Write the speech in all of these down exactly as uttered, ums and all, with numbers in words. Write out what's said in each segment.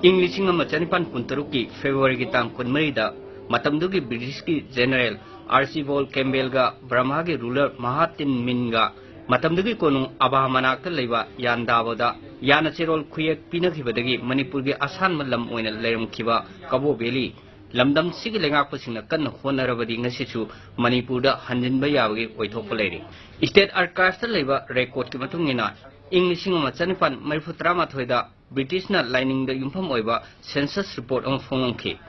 ꯏꯪ ꯂꯤꯁꯤꯡ ꯑꯃ ꯆꯅꯤꯄꯥꯟ ꯀꯨꯟꯇꯔꯨꯛꯀꯤ ꯐꯦꯕ꯭ꯔꯨꯋꯥꯔꯤꯒꯤ ꯇꯥꯡ ꯀꯨꯟꯃꯔꯤꯗ ꯃꯇꯝꯗꯨꯒꯤ ꯕ꯭ꯔꯤꯇꯤꯁꯀꯤ ꯖꯦꯅꯔꯦꯜ ꯑꯥꯔꯆꯤꯕꯣꯜ ꯀꯦꯝꯕꯦꯜꯒ ꯕꯔꯃꯥꯒꯤ ꯔꯨꯂꯔ ꯃꯍꯥꯇꯤꯟ ꯃꯤꯟꯒ ꯃꯇꯝꯗꯨꯒꯤ ꯀꯣꯅꯨꯡ ꯑꯕꯥ ꯃꯅꯥꯛꯇ ꯂꯩꯕ ꯌꯥꯟꯗꯥꯕꯣꯗ ꯌꯥꯅ ꯆꯦꯔꯣꯜ ꯈꯨꯌꯦꯛ ꯄꯤꯅꯈꯤꯕꯗꯒꯤ ꯃꯅꯤꯄꯨꯔꯒꯤ ꯑꯁꯥꯟꯕ ꯂꯝ ꯑꯣꯏꯅ ꯂꯩꯔꯝꯈꯤꯕ ꯀꯕꯣ ꯚꯦꯂꯤ ꯂꯝꯗꯝꯁꯤꯒꯤ ꯂꯩꯉꯥꯛꯄꯁꯤꯡꯅ ꯀꯟꯅ ꯍꯣꯠꯅꯔꯕꯗꯤ ꯉꯁꯤꯁꯨ ꯃꯅꯤꯄꯨꯔꯗ ꯍꯟꯖꯤꯟꯕ ꯌꯥꯕꯒꯤ ꯑꯣꯏꯊꯣꯛꯄ ꯂꯩꯔꯤ꯫ ꯁ꯭ꯇꯦꯠ ꯑꯥꯔꯀꯥꯏꯚꯁꯇ ꯂꯩꯕ ꯔꯦꯀꯣꯔꯗꯀꯤ ꯃꯇꯨꯡ ꯏꯟꯅ ꯏꯪ ꯂꯤꯁꯤꯡ ꯑꯃ ꯆꯅꯤꯄꯥꯟ ꯃꯔꯤꯐꯨ ꯇꯔꯥꯃꯥꯊꯣꯏꯗ ꯕ꯭ꯔꯤꯇꯤꯁꯅ ꯂꯥꯏꯅꯤꯡꯗ ꯌꯨꯝꯐꯝ ꯑꯣꯏꯕ ꯁꯦꯟꯁꯁ ꯔꯤꯄꯣꯔꯠ ꯑꯃ ꯐꯣꯡꯂꯝꯈꯤ꯫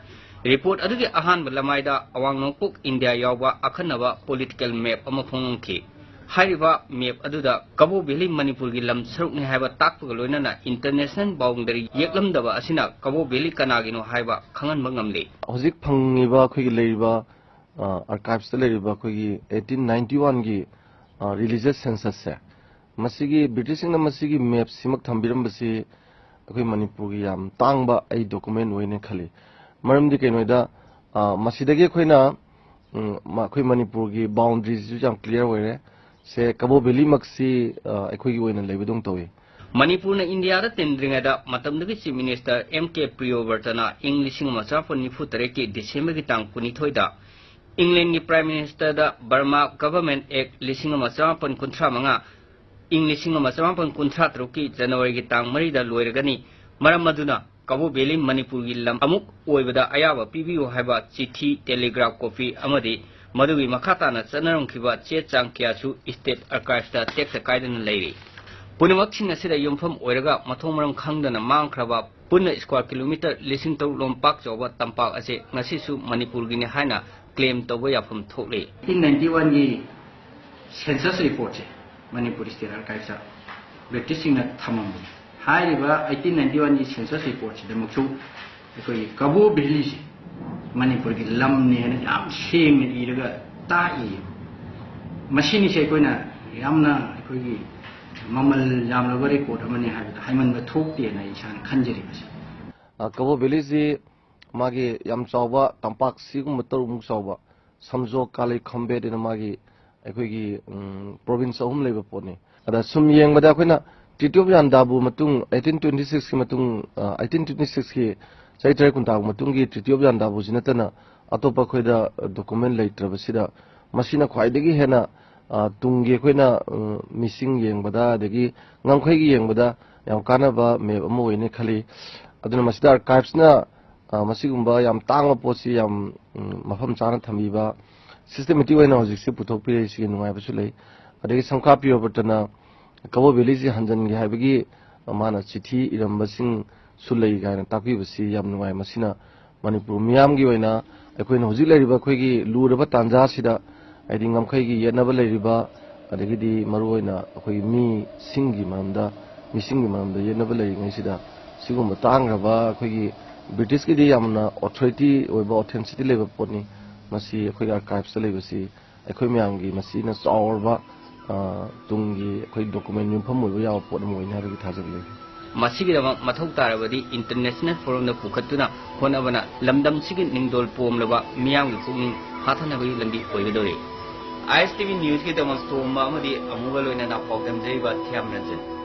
ꯔꯤꯄꯣꯔꯠ ꯑꯗꯨꯒꯤ ꯑꯍꯥꯟꯕ ꯂꯃꯥꯏꯗ ꯑꯋꯥꯡ ꯅꯣꯡꯄꯣꯛ ꯏꯟꯗꯤꯌꯥ ꯌꯥꯎꯕ ꯑꯈꯟꯅꯕ ꯄꯣꯂꯤꯇꯤꯀꯦꯜ ꯃꯦꯞ ꯑꯃ ꯐꯣꯡꯂꯝꯈꯤ꯫ ꯍꯥꯏꯔꯤꯕ ꯃꯦꯞ ꯑꯗꯨꯗ ꯀꯕꯣ ꯚꯦꯂꯤ ꯃꯅꯤꯄꯨꯔꯒꯤ ꯂꯝ ꯁꯔꯨꯛꯅꯤ ꯍꯥꯏꯕ ꯇꯥꯛꯄꯒ ꯂꯣꯏꯅꯅ ꯏꯟꯇꯔꯅꯦꯁꯅꯦꯜ ꯕꯥꯎꯟꯗꯔꯤ ꯌꯦꯛꯂꯝꯗꯕ ꯑꯁꯤꯅ ꯀꯕꯣ ꯚꯦꯂꯤ ꯀꯅꯥꯒꯤꯅꯣ ꯍꯥꯏꯕ ꯈꯪꯍꯟꯕ ꯉꯝꯂꯤ꯫ ꯍꯧꯖꯤꯛ ꯐꯪꯉꯤꯕ ꯑꯩꯈꯣꯏꯒꯤ ꯂꯩꯔꯤꯕ, ꯑ, ꯑꯥꯔꯀꯥꯏꯚꯁꯇ ꯂꯩꯔꯤꯕ ꯑꯩꯈꯣꯏꯒꯤ eighteen ninety one ꯒꯤ, ꯑ, ꯔꯤꯂꯤꯖꯁ ꯁꯦꯟꯁꯁꯁꯦ, ꯃꯁꯤꯒꯤ ꯕ꯭ꯔꯤꯇꯤꯁꯁꯤꯡꯅ ꯃꯁꯤꯒꯤ ꯃꯦꯞꯁꯤꯃꯛ ꯊꯝꯕꯤꯔꯝꯕꯁꯤ ꯑꯩꯈꯣꯏ ꯃꯅꯤꯄꯨꯔꯒꯤ ꯌꯥꯝ ꯇꯥꯡꯕ ꯑꯩ ꯗꯣꯀꯨꯃꯦꯟ ꯑꯣꯏꯅ ꯈꯜꯂꯤ꯫ ꯃꯔꯝꯗꯤ ꯀꯩꯅꯣꯗ, ꯑ, ꯃꯁꯤꯗꯒꯤ ꯑꯩꯈꯣꯏꯅ, ꯎꯝ, ꯃ-, ꯑꯩꯈꯣꯏ ꯃꯅꯤꯄꯨꯔꯒꯤ ꯕꯥꯎꯟꯗꯔꯤꯁꯤꯁꯨ ꯌꯥꯝ ꯀ꯭ꯂꯤꯌꯥꯔ ꯑꯣꯏꯔꯦ꯫ ꯁꯦ ꯀꯕꯣ ꯚꯦꯂꯤꯃꯛꯁꯤ, ꯑ, ꯑꯩꯈꯣꯏꯒꯤ ꯑꯣꯏꯅ ꯂꯩꯕꯗꯧꯅ ꯇꯧꯏ꯫ ꯃꯅꯤꯄꯨꯔꯅ ꯏꯟꯗꯤꯌꯥꯗ ꯇꯤꯟꯗ꯭ꯔꯤꯉꯩꯗ ꯃꯇꯝꯗꯨꯒꯤ ꯆꯤꯐ ꯃꯤꯅꯤꯁꯇꯔ ꯑꯦꯝ ꯀꯦ ꯄ꯭ꯔꯤꯌꯣꯕꯔꯇꯅ ꯏꯪ ꯂꯤꯁꯤꯡ ꯑꯃ ꯆꯃꯥꯄꯟ ꯅꯤꯐꯨ ꯇꯔꯦꯠꯀꯤ ꯗꯤꯁꯦꯝꯕꯔꯒꯤ ꯇꯥꯡ ꯀꯨꯟꯅꯤꯊꯣꯏꯗ ꯏꯪꯂꯦꯟꯒꯤ ꯄ꯭ꯔꯥꯏꯝ ꯃꯤꯅꯤꯁꯇꯔꯗ ꯕꯔꯃꯥ ꯒꯚꯔꯟꯃꯦꯟꯠ ꯑꯦꯛ ꯂꯤꯁꯤꯡ ꯑꯃ ꯆꯃꯥꯄꯟ ꯀꯨꯟꯊ꯭ꯔꯥ ꯃꯉꯥ, ꯏꯪ ꯂꯤꯁꯤꯡ ꯑꯃ ꯆꯃꯥꯄꯟ ꯀꯨꯟꯊ꯭ꯔꯥ ꯇꯔꯨꯛꯀꯤ ꯖꯅꯋꯥꯔꯤꯒꯤ ꯇꯥꯡ ꯃꯔꯤꯗ ꯂꯣꯏꯔꯒꯅꯤ, ꯃꯔꯝ ꯑꯗꯨꯅ ꯀꯕꯣ ꯚꯦꯂꯤ ꯃꯅꯤꯄꯨꯔꯒꯤ ꯂꯝ ꯑꯃꯨꯛ ꯑꯣꯏꯕꯗ ꯑꯌꯥꯕ ꯄꯤꯕꯤꯌꯨ ꯍꯥꯏꯕ ꯆꯤꯊꯤ, ꯇꯦꯂꯤꯒ꯭ꯔꯥꯐ ꯀꯣꯄꯤ ꯑꯃꯗꯤ ꯃꯗꯨꯒꯤ ꯃꯈꯥ ꯇꯥꯅ ꯆꯠꯅꯔꯝꯈꯤꯕ ꯆꯦ ꯆꯥꯡ ꯀꯌꯥꯁꯨ ꯁ꯭ꯇꯦꯠ ꯑꯥꯔꯀꯥꯏꯚꯁꯇ ꯇꯦꯛꯇ ꯀꯥꯏꯗꯅ ꯂꯩꯔꯤ꯫ ꯄꯨꯝꯅꯃꯛꯁꯤꯡ ꯑꯁꯤꯗ ꯌꯨꯝꯐꯝ ꯑꯣꯏꯔꯒ ꯃꯊꯣꯡ ꯃꯔꯝ ꯈꯪꯗꯅ ꯃꯥꯡꯈ꯭ꯔꯕ ꯄꯨꯟꯅ ꯁ꯭ꯀ꯭ꯋꯥꯔ ꯀꯤꯂꯣꯃꯤꯇꯔ ꯂꯤꯁꯤꯡ ꯇꯔꯨꯛ ꯂꯣꯝ ꯄꯥꯛ ꯆꯥꯎꯕ ꯇꯝꯄꯥꯛ ꯑꯁꯤ ꯉꯁꯤꯁꯨ ꯃꯅꯤꯄꯨꯔꯒꯤꯅꯤ ꯍꯥꯏꯅ ꯀ꯭ꯂꯦꯝ ꯇꯧꯕ ꯌꯥꯐꯝ ꯊꯣꯛꯂꯤ꯫ ꯑꯩꯠꯇꯤꯟ ꯅꯥꯏꯟꯇꯤ ꯋꯥꯟꯒꯤ ꯁꯦꯟꯁꯁ ꯔꯤꯄꯣꯔꯠꯁꯦ ꯃꯅꯤꯄꯨꯔ ꯁ꯭ꯇꯦꯠ ꯑꯥꯔꯀꯥꯏꯚꯁꯇ ꯕ꯭ꯔꯤꯇꯤꯁꯁꯤꯡꯅ ꯊꯝꯃꯝꯕꯅꯤ꯫ ꯍꯥꯏꯔꯤꯕ ꯑꯩꯠꯇꯤꯟ ꯅꯥꯏꯟꯇꯤ ꯋꯥꯟꯒꯤ ꯁꯦꯟꯁꯁ ꯔꯤꯄꯣꯔꯠꯁꯤꯗꯃꯛꯁꯨ ꯑꯩꯈꯣꯏꯒꯤ ꯀꯕꯣ ꯚꯦꯂꯤꯁꯦ ꯃꯅꯤꯄꯨꯔꯒꯤ ꯂꯝꯅꯤ ꯍꯥꯏꯅ ꯌꯥꯝ ꯁꯦꯡꯅ ꯏꯔꯒ ꯇꯥꯛꯏ꯫ ꯃꯁꯤꯅꯤꯁꯦ ꯑꯩꯈꯣꯏꯅ ꯌꯥꯝꯅ ꯑꯩꯈꯣꯏꯒꯤ ꯃꯃꯜ ꯌꯥꯝꯂꯕ ꯔꯦꯀꯣꯔꯠ ꯑꯃꯅꯤ ꯍꯥꯏꯕꯗ ꯍꯥꯏꯃꯟꯕ ꯊꯣꯛꯇꯦꯅ ꯑꯩ ꯏꯁꯥꯅ ꯈꯟꯖꯔꯤꯕꯁꯦ꯫ ꯑ, ꯀꯕꯣ ꯚꯦꯂꯤꯁꯤ ꯃꯥꯒꯤ ꯌꯥꯝ ꯆꯥꯎꯕ ꯇꯝꯄꯥꯛ ꯁꯤꯒꯨꯝꯕ ꯇꯔꯨꯛꯃꯨꯛ ꯆꯥꯎꯕ ꯁꯝꯖꯣ ꯀꯥꯂꯩ ꯈꯝꯕꯦꯠ ꯍꯥꯏꯅ ꯃꯥꯒꯤ ꯑꯩꯈꯣꯏꯒꯤ, ꯎꯝ, ꯄ꯭ꯔꯣꯚꯤꯟꯁ ꯑꯍꯨꯝ ꯂꯩꯕ ꯄꯣꯠꯅꯤ꯫ ꯑꯗ ꯁꯨꯝ ꯌꯦꯡꯕꯗ ꯑꯩꯈꯣꯏꯅ Treaty of Yandabo ꯃꯇꯨꯡ, eighteen twenty six ꯀꯤ ꯃꯇꯨꯡ, ꯑ, eighteen twenty six ꯀꯤ ꯆꯍꯤ ꯇꯔꯥ ꯀꯨꯟꯊ꯭ꯔꯥꯒꯤ ꯃꯇꯨꯡꯒꯤ Treaty of Yandabo ꯁꯤ ꯅꯠꯇꯅ ꯑꯇꯣꯞꯄ ꯑꯩꯈꯣꯏꯗ document ꯂꯩꯇ꯭ꯔꯕꯁꯤꯗ, ꯃꯁꯤꯅ ꯈ꯭ꯋꯥꯏꯗꯒꯤ ꯍꯦꯟꯅ, ꯑ, ꯇꯨꯡꯒꯤ ꯑꯩꯈꯣꯏꯅ, ꯎꯝ, ꯃꯤꯁꯤꯡ ꯌꯦꯡꯕꯗ, ꯑꯗꯒꯤ ꯉꯝꯈꯩꯒꯤ ꯌꯦꯡꯕꯗ ꯌꯥꯝ ꯀꯥꯟꯅꯕ map ꯑꯃ ꯑꯣꯏꯅꯤ ꯈꯜꯂꯤ꯫ ꯑꯗꯨꯅ ꯃꯁꯤꯗ archives ꯅ, ꯑ, ꯃꯁꯤꯒꯨꯝꯕ ꯌꯥꯝ ꯇꯥꯡꯕ ꯄꯣꯠꯁꯤ ꯌꯥꯝ, ꯎꯝ, ꯃꯐꯝ ꯆꯥꯅ ꯊꯝꯕꯤꯕ, systematic ꯑꯣꯏꯅ ꯍꯧꯖꯤꯛꯁꯤ ꯄꯨꯊꯣꯛꯄꯤꯔꯛꯏꯁꯤꯒꯤ ꯅꯨꯡꯉꯥꯏꯕꯁꯨ ꯂꯩ꯫ ꯑꯗꯒꯤ ꯁꯝꯈꯥ ꯄ꯭ꯔꯤꯌꯣꯕ꯭ꯔꯇꯅ ꯀꯕꯣ ꯚꯦꯂꯤꯁꯤ ꯍꯟꯖꯤꯟꯒꯦ ꯍꯥꯏꯕꯒꯤ ꯃꯥꯅ ꯆꯤꯊꯤ ꯏꯔꯝꯕꯁꯤꯡꯁꯨ ꯂꯩ ꯀꯥꯏꯅ ꯇꯥꯛꯄꯤꯕꯁꯤ ꯌꯥꯝ ꯅꯨꯡꯉꯥꯏ꯫ ꯃꯁꯤꯅ ꯃꯅꯤꯄꯨꯔ ꯃꯤꯌꯥꯝꯒꯤ ꯑꯣꯏꯅ ꯑꯩꯈꯣꯏꯅ ꯍꯧꯖꯤꯛ ꯂꯩꯔꯤꯕ ꯑꯩꯈꯣꯏꯒꯤ ꯂꯨꯔꯕ ꯇꯥꯟꯖꯥꯁꯤꯗ, ꯍꯥꯏꯗꯤ ꯉꯝꯈꯩꯒꯤ ꯌꯦꯠꯅꯕ ꯂꯩꯔꯤꯕ, ꯑꯗꯒꯤꯗꯤ ꯃꯔꯨꯑꯣꯏꯅ ꯑꯩꯈꯣꯏꯒꯤ ꯃꯤꯁꯤꯡꯒꯤ ꯃꯔꯝꯗ, ꯃꯤꯁꯤꯡꯒꯤ ꯃꯔꯝꯗ ꯌꯦꯠꯅꯕ ꯂꯩꯔꯤꯉꯩꯁꯤꯗ, ꯁꯤꯒꯨꯝꯕ ꯇꯥꯡꯈ꯭ꯔꯕ ꯑꯩꯈꯣꯏꯒꯤ ꯕ꯭ꯔꯤꯇꯤꯁꯀꯤꯗꯤ ꯌꯥꯝꯅ authority ꯑꯣꯏꯕ, authenticity ꯂꯩꯕ ꯄꯣꯠꯅꯤ꯫ ꯃꯁꯤ ꯑꯩꯈꯣꯏꯒꯤ archives ꯇ ꯂꯩꯕꯁꯤ ꯑꯩꯈꯣꯏ ꯃꯌꯥꯝꯒꯤ ꯃꯁꯤꯅ ꯆꯥꯎꯔꯕ, ꯑ, ꯇꯨꯡꯒꯤ ꯑꯩꯈꯣꯏ document ꯌꯨꯝꯐꯝ ꯑꯣꯏꯕ ꯌꯥꯕ ꯄꯣꯠ ꯑꯃ ꯑꯣꯏꯅꯤ ꯍꯥꯏꯕꯒꯤ ꯊꯥꯖꯕ ꯂꯩ꯫ ꯃꯁꯤꯒꯤꯗꯃꯛ ꯃꯊꯧ ꯇꯥꯔꯕꯗꯤ international forum ꯗ ꯄꯨꯈꯠꯇꯨꯅ ꯍꯣꯠꯅꯕꯅ ꯂꯝꯗꯝꯁꯤꯒꯤ ꯅꯤꯡꯗꯣꯜ ꯄꯣꯝꯂꯕ ꯃꯤꯌꯥꯝꯒꯤ ꯄꯨꯛꯅꯤꯡ ꯍꯥꯊꯅꯕꯒꯤ ꯂꯝꯕꯤ ꯑꯣꯏꯒꯗꯧꯔꯤ꯫ ISTV News ꯀꯤꯗꯃꯛ ꯇꯣꯝꯕ ꯑꯃꯗꯤ ꯑꯃꯨꯒ ꯂꯣꯏꯅꯅ ꯄꯥꯎꯗꯝꯖꯔꯤꯕ ꯊꯤꯌꯥꯝ ꯔꯟꯖꯟ꯫